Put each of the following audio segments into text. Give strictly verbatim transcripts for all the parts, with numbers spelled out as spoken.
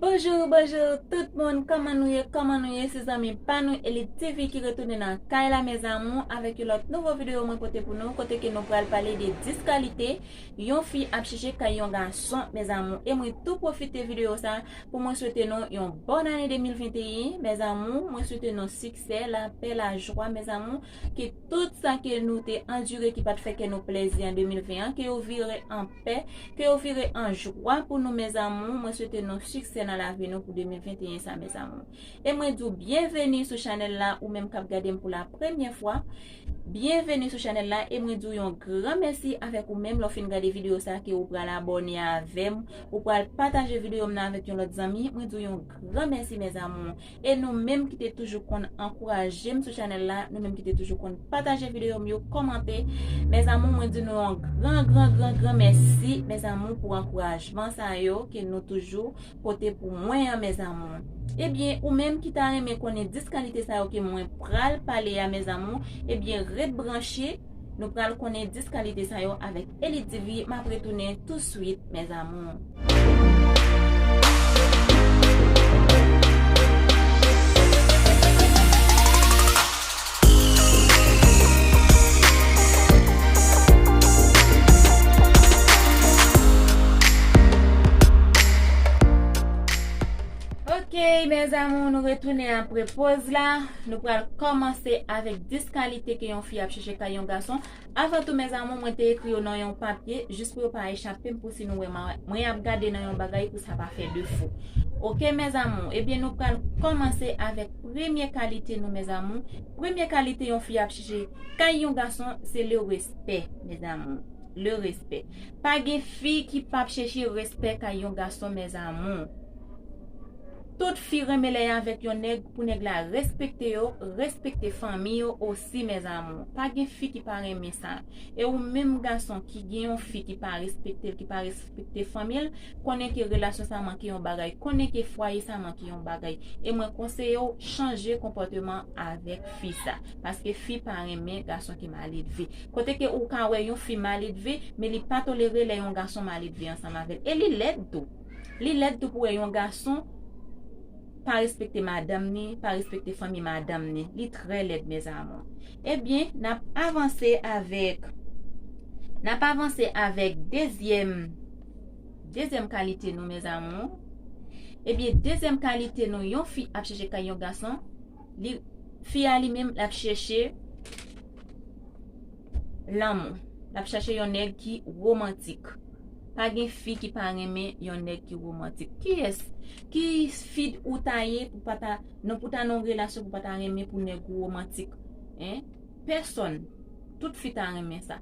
Bonjou, bonjou tout moun, kòman nou ye, kòman nou ye, se zanmi pa nou Elite T V ki retounen nan kay la, mes amours, avèk yon lòt nouvo videyo mwen pote pou nou, kote ke nou pral pale de dis kalite yon fi ap chèche kay yon gason, mes amours, e mwen tou pwofite videyo sa pou mwen swete nou yon bòn ane de mil venteyen, mes amours, mwen swete nou siksè, lapè, lajwa, mes amours, ke tout sa ke nou te andire ki pa t fè kè nou plezi an de mil ven an, ke yo vire an pè, ke yo vire an jwa pou nou, mes amours. Mwen swete nou siksè nan lavi nou pou de mil venteyen sa, mes amours. E mwen di w byenveni sou chanèl la, ou menm k ap gade m pou la premyè fwa. Byenveni sou chanèl la, e mwen di w yon gran mèsi avèk ou menm lè w fin gade videyo sa ke ou pral abòne avè m, ou pral pataje videyo m nan avèk yon lòt zanmi. Mwen di w yon gran mèsi, mes amours. E nou menm ki te toujou konn ankouraje m sou chanèl la, nou menm ki te toujou konn pataje videyo m yo, kòmante, mes amours, mwen di nou yon gran, gran, gran, gran mèsi, mes amours, pou ankourajman sa yo ke nou toujou pote pou mwen an, mes amours. Ebyen, ou menm ki ta renmen konnen dis kalite sa yo ke mwen pral pale a, mes amours, ebyen, ret branche, nou pral konnen dis kalite sa yo avèk Elite T V, m ap retounen touswit, mes amours. Ok, mes amours, nou retounen apre poz la. Nou pral kòmanse avèk dis kalite ke yon fi ap chèche kay yon gason. Avan tou, mes amours, mwen te ekri yo nan yon papye, jis pou yo pa echape m, pou si nou wè mwen ap gade nan yon bagay, pou sa pa fè defo. Ok, mes amours, ebyen, nou pral kòmanse avèk premye kalite nou, mes amours. Premye kalite yon fi ap chèche kay yon gason, se le respè, mes amours. Le respè. Pa gen fi ki p ap chèche respè kay yon gason, mes amours. Tout fi renmen lè y avèk yon nèg pou nèg la respekte yo, respekte fanmi yo osi, mes amours. Pa gen fi ki pa renmen sa. E ou menm gason ki gen yon fi ki pa respekte l, ki pa respekte fanmi l, konnen ke relasyon sa manke yon bagay, konnen ke fwaye sa manke yon bagay. E mwen konseye w chanje konpòteman avèk fi sa. Paske fi pa renmen gason ki maledve. Kote ke ou ka wè yon fi maledve, men li pa tolere lè yon gason maledve ansanm avè l. E li lèd tou. Li lèd tou pou wè yon gason pa respekte madanm ni, pa respekte fanmi madanm ni. Li trè lèd, mes amours. Ebyen, n ap avanse avèk, n ap avanse avèk dezyèm, dezyèm kalite nou, mes amours. Ebyen, dezyèm kalite nou, yon fi ap chèche kay yon gason, li, fi a li menm, l ap chèche lanmou. L ap chache yon nèg ki womantik. Pa gen fi ki pa renmen yon nèg ki womantik. Kiyès? Ki fi ou ta ye pou pa ta, non, pou ta nan yon relasyon pou pa ta renmen pou nèg ou womantik? Hein? Pèsòn. Tout fi ta renmen sa.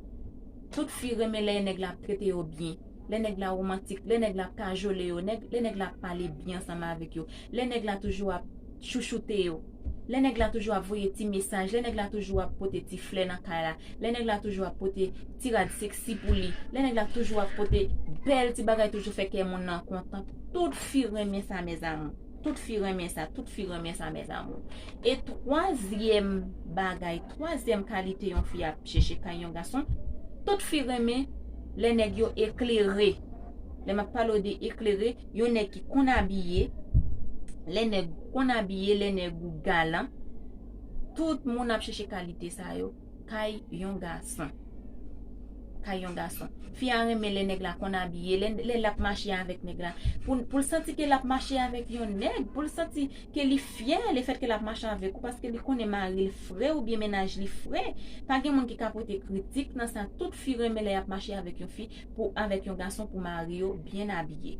Tout fi renmen lè nèg la ap trete yo byen. Lè nèg la womantik, lè nèg la ap kajole yo, nèg, lè nèg la ap pale byen ansanm avèk yo, lè nèg la toujou ap chouchoute yo, lè nèg la toujou ap voye ti mesaj, lè nèg la toujou ap pote ti flè nan kay la, lè nèg la toujou ap pote ti rad seksi pou li, lè nèg la toujou ap pote bèl ti bagay, toujou fè kè moun nan kontan. Tout fi renmen sa, mes amours. Tout fi renmen sa, tout fi renmen sa, mes amours. E twazyèm bagay, twazyèm kalite yon fi ap chèche kay yon gason, tout fi renmen lè nèg yo eklere. Lè m ap pale w de eklere, yon nèg ki konn abiye, lè nèg konn abiye, lè nèg ou galan, tout moun ap chèche kalite sa yo kay yon gason. Kay yon gason. Fi a renmen lè nèg la konn abiye, lè, lè l ap mache avèk nèg la. Pou, pou l santi ke l ap mache avèk yon nèg, pou l santi ke li fyè lefètke l ap mache avèk ou, paske li konnen mari l fre oubyen mennaj li fre. Pa gen moun ki ka pote kritik nan sa. Tout fi renmen lè y ap mache avèk yon fi, pou, avèk yon gason pou mari yo byen abiye.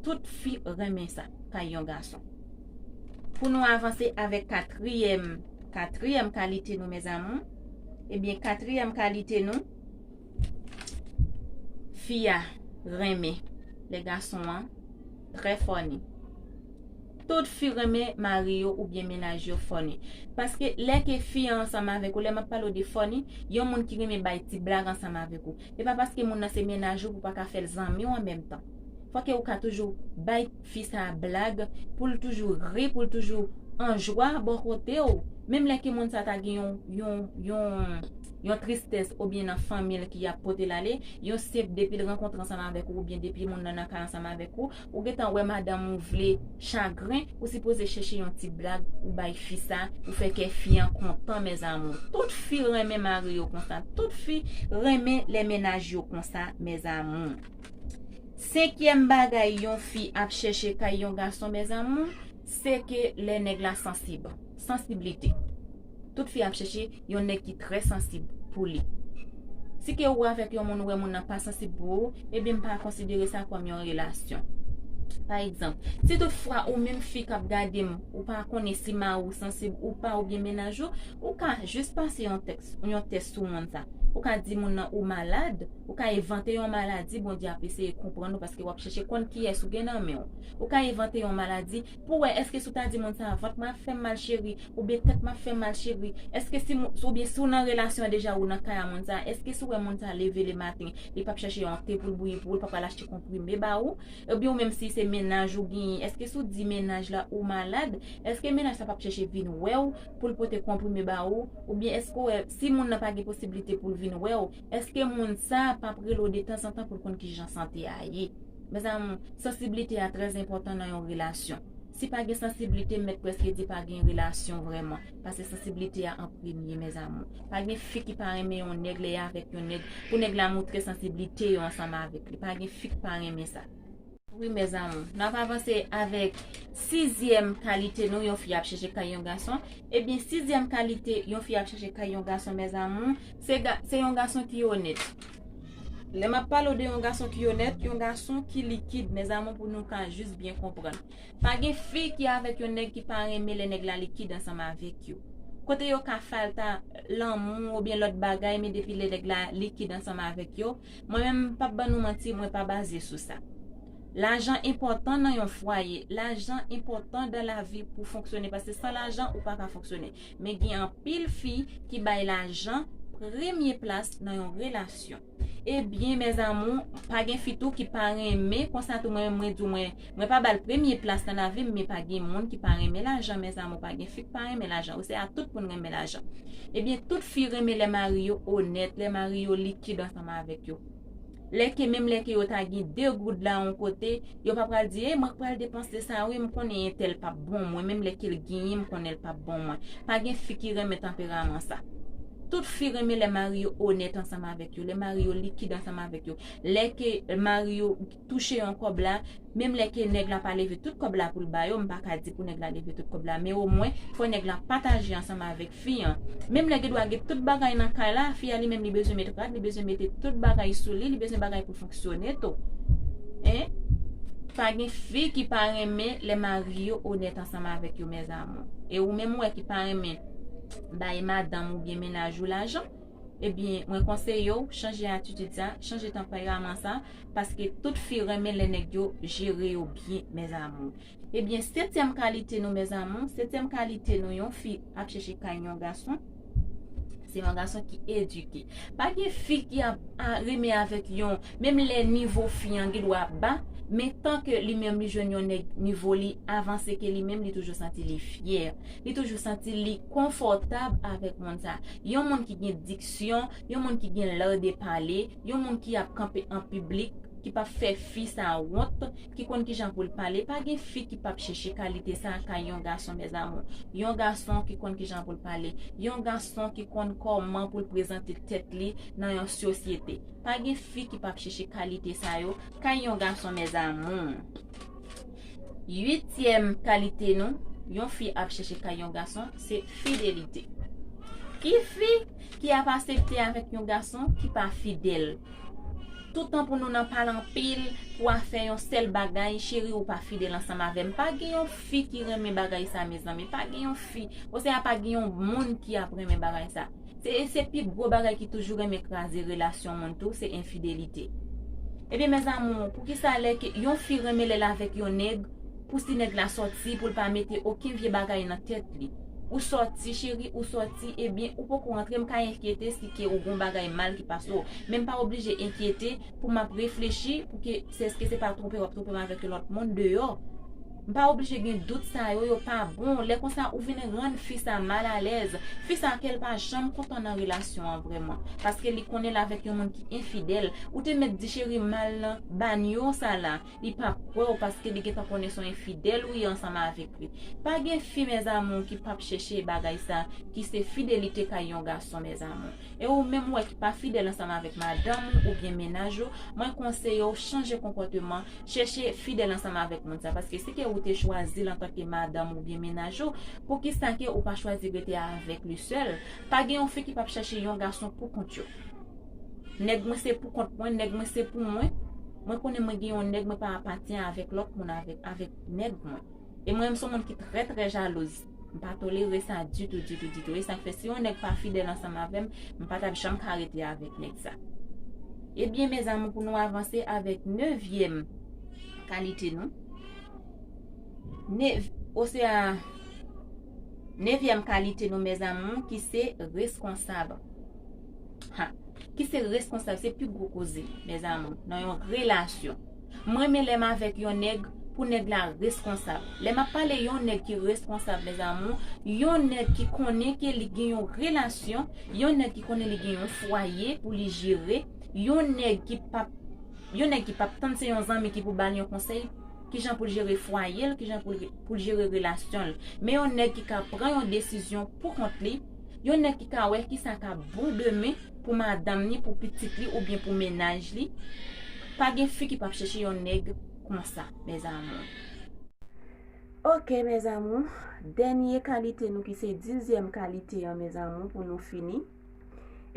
Tout fi renmen sa, kay yon gason. Pou nou avanse avèk katriyèm, katriyèm kalite nou, mes amours. Ebyen, katriyèm kalite nou, fi a renmen lè gason an trè funny. Tout fi renmen mari yo oubyen mennaj yo funny. Paske lè ke fi an ansanm avèk ou, lè m ap pale w de funny, yon moun ki renmen bay ti blag ansanm avèk ou. E pa paske moun nan se mennaj ou pou w pa ka fè l zanmi w an menm tan. Fò ke ou ka toujou bay fi sa a blag, pou l toujou ri, pou l toujou an jwa bò kote w. Menm lè ke moun sa ta gen yon, yon, yon, yon tristès oubyen nan fanmi l ki ap pote l ale, yon senp depi l rankontre ansanm avèk ou oubyen depi moun nan nan kay ansanm avèk ou, ou gentan wè madanm ou vle chagren, ou sipoze chèche yon ti blag, ou bay fi sa, ou fè kè fi an kontan, mes amours. Tout fi renmen mari yo konsa, tout fi renmen lè mennaj yo konsa, mes amours. Senkyèm bagay yon fi ap chèche kay yon gason, mes amours, se ke lè nèg la sansib. Sansiblite. Tout fi ap chèche yon nèg ki trè sansib pou li. Si ke ou avèk yon moun, ou wè moun nan pa sansib pou ou, ebyen m pa konsidere sa kòm yon relasyon. Pa egzanp, si toutfwa ou menm fi k ap gade m, ou pa konnen si mari w sansib ou pa oubyen mennaj ou, ou ka jis pase yon tèks, yon tès sou moun sa. Ou ka di moun nan ou malad, ou ka envante yon maladi, Bondye ap eseye konprann ou paske w ap chèche konn kiyès ou gen nan men w. Ou ka envante yon maladi pou wè èske si w ta di moun sa, vant mwen ap fè m mal cheri, oubyen tèt mwen ap fè m mal cheri. Èske si, oubyen si w nan relasyon an deja, ou nan kay a moun sa, èske si w wè moun sa leve lematen, li p ap chèche yon te pou l bouyi pou ou, li p ap al achte konprime ba ou, oubyen ou menm si se mennaj ou genyen, èske si w di mennaj la ou malad, èske mennaj sa p ap chèche vin wè w pou l pote konprime ba ou, oubyen èske w wè si moun nan pa gen posiblite pou l vin wè w, èske moun sa p ap rele w detanzantan pou l konn kijan sante a ye? Mes amours, sansiblite a trè enpòtan nan yon relasyon. Si pa gen sansiblite, m mèt prèske di pa gen relasyon vrèman. Paske sansiblite a an premye, mes amours. Pa gen fi ki pa renmen yon nèg lè y avèk yon nèg, pou nèg la moutre sansiblite yo ansanm avèk li. Pa gen fi ki pa renmen sa. Wi, mes amours. N ap avanse avèk sizyèm kalite nou, yon fi ap chèche kay yon gason. Ebyen, sizyèm kalite yon fi ap chèche kay yon gason, mes amours, se ga-, se yon gason ki onèt. Lè m ap pale w de yon gason ki onèt, yon gason ki likid, mes amours, pou nou ka jis byen konprann. Pa gen fi ki avèk yon nèg ki pa renmen lè nèg la likid ansanm avèk yo. Kote yo ka falta lanmou oubyen lòt bagay, men depi lè nèg la likid ansanm avèk yo, mwen menm, m p ap ban nou manti, mwen pa baze sou sa. Lajan enpòtan nan yon fwaye. Lajan enpòtan dans la vie pou fonksyone, paske san lajan, ou pa ka fonksyone. Men gen anpil fi ki bay lajan premye plas nan yon relasyon. Ebyen, mes amours, pa gen fi tou ki pa renmen, konsa tou mwen menm mwen di w mwen, mwen pa ba l premye plas nan lavi m, men pa gen moun ki pa renmen lajan, mes amours, pa gen fi ki pa renmen lajan. Ou se a tout moun renmen lajan. Ebyen, tout fi renmen lè mari yo onèt, lè mari yo likid ansanm avèk yo. Lè ke, menm lè ke yo ta gen de goud la yon kote, yo pa pral di, "Ey, mwen pral depanse sa, wi, m konnen entèl p ap bon mwen," menm lè ke l genyen, "M konnen l p ap bon mwen." Pa gen fi ki renmen tanperaman sa. Tout fi renmen lè mari yo onèt ansanm avèk yo, lè mari yo likid ansanm avèk yo, lè ke mari yo touche yon kòb la, menm lè ke nèg la pa leve tout kòb la pou l ba yo, m pa ka di pou nèg la leve tout kòb la, men omwen, fò nèg la pataje ansanm avèk fi an. Menm lè gen dwa gen tout bagay nan kay la, fi a li menm li bezwen met rad, li bezwen mete tout bagay sou li, li bezwen bagay pou l fonksyone tou. Hein? Pa gen fi ki pa renmen lè mari yo onèt ansanm avèk yo, mes amours. E ou menm ou wè ki pa renmen bay madanm oubyen mennaj ou lajan, ebyen, mwen konseye w chanje atitid sa, chanje tanperaman sa, paske tout fi renmen lè nèg yo jere yo byen, mes amours. Ebyen, setyèm kalite nou, mes amours, setyèm kalite nou, yon fi ap chèche kay yon gason, se yon gason ki edike. Pa gen fi ki ap a, renmen avèk yon, menm lè nivo fi an gen dwa ba, men tan ke li menm li jwenn yon nèg nivo li avanse ke li menm, li toujou santi li fyè. Li toujou santi li konfòtab avèk moun sa. Yon moun ki gen diksyon, yon moun ki gen lè de pale, yon moun ki ap kanpe an piblik, ki p ap fè fi sa wont, ki konn kijan pou l pale. Pa gen fi ki p ap chèche kalite sa kay yon gason, mes amours. Yon gason ki konn kijan pou l pale. Yon gason ki konn kòman pou l prezante tèt li nan yon sosyete. Pa gen fi ki p ap chèche kalite sa yo kay yon gason, mes amours. Uityèm kalite nou, yon fi ap chèche kay yon gason, se fidelite. Ki fi ki ap aksepte avèk yon gason ki pa fidèl? Toutan pou nou nan pale anpil, pou a fè yon sèl bagay, cheri, ou pa fidèl ansanm avè m. Pa gen yon fi ki renmen bagay sa, mezanmi. Pa gen yon fi, osea pa gen yon moun ki ap renmen bagay sa. Se, se pi gwo bagay ki toujou renmen kraze relasyon moun tou, se enfidelite. Ebyen, mes amours, poukisa lè ke yon fi renmen lè l avèk yon nèg, pou si nèg la sòti, pou l pa mete okenn vye bagay nan tèt li? Ou sòti, cheri, ou sòti, ebyen, ou poko antre, m ka enkyete si ke ou gon bagay mal ki pase w. Men m pa oblije enkyete pou m ap reflechi, pou ke, se èske se pa twonpe w ap twonpe m avèk yon lòt moun deyò. M pa oblije gen dout sa yo, yo pa bon. Lè konsa, ou vin rann fi sa malalèz. Fi sa ke l pa janm kontan nan relasyon an vrèman. Paske li konnen l avèk yon moun ki enfidèl. Ou te mèt di cheri m al nan banyo sa la. Li p ap kwè w paske li gentan konnen se yon enfidèl ou ye ansanm avèk li. Pa gen fi, mes amours, ki p ap chèche bagay sa, ki se fidelite kay yon gason, mes amours. E ou menm ou wè ki pa fidèl ansanm avèk madanm ou oubyen mennaj ou, mwen konseye w chanje konpòteman, chèche fidèl ansanm avèk moun sa. Paske si ke ou te chwazi l antanke madanm ou oubyen mennaj ou, poukisa ke ou pa chwazi rete avèk li sèl? Pa gen yon fi ki p ap chèche yon gason pou kont yo. Nèg mwen se pou kont mwen, nèg mwen se pou mwen. Mwen konnen mwen gen yon nèg, mwen pa apatyen avèk lòt moun, avèk, avèk nèg mwen. E mwen menm se yon moun ki trè, trè jalouz. M pa tolere sa ditou, ditou, ditou. E sa k fè si yon nèg pa fidèl ansanm avè m, m pa t ap janm ka rete avèk nèg sa. Ebyen, mes amours, pou nou avanse avèk nevyèm kalite nou. Ne, osea, nevyèm kalite nou, mes amours, ki se reskonsab. Ha, ki se reskonsab, se pi gwo koze, mes amours, nan yon relasyon. Mwen renmen lè m avèk yon nèg, pou nèg la reskonsab. Lè m ap pale yon nèg ki reskonsab, mes amours, yon nèg ki konnen ke li gen yon relasyon, yon nèg ki konnen li gen yon fwaye pou li jere, yon nèg ki p ap, yon nèg ki p ap tann se yon zanmi ki pou ba l yon konsèy, kijan pou l jere fwaye l, kijan pou l, pou l jere relasyon l. Men yon nèg ki ka pran yon desizyon pou kont li, yon nèg ki ka wè kisa k ap bon demen pou madanm ni, pou pitit li oubyen pou mennaj li. Pa gen fi ki p ap chèche yon nèg konsa, mes amours. Ok, mes amours, dènye kalite nou ki se dizyèm kalite an, mes amours, pou nou fini.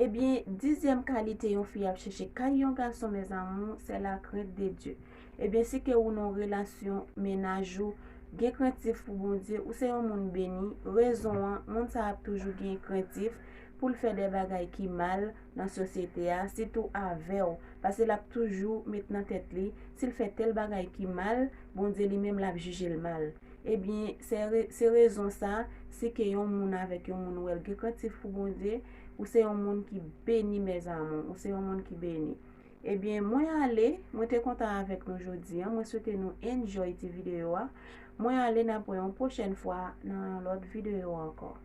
Ebyen, dizyèm kalite yon fi ap chèche kay yon gason, mes amours, c'est la crainte de Dieu. Ebyen, si ke ou nan relasyon mennaj ou, gen krentif pou Bondye, ou se yon moun beni, rezon an, moun sa ap toujou gen krentif pou l fè de bagay ki mal nan sosyete a, sitou avè w. Paske l ap toujou met nan tèt li, si l fè tèl bagay ki mal, Bondye li menm l ap jije l mal. Ebyen, se re, se rezon sa, si ke yon moun avèk yon moun ou wè l gen krentif pou Bondye, ou se yon moun ki beni, mes amours, ou se yon moun ki beni. Ebyen, mwen ale, mwen te kontan avèk nou jodi a. Mwen swete nou enjoy ti videyo a. Mwen ale, n ap wè yon pwochèn fwa nan yon lòt videyo ankò.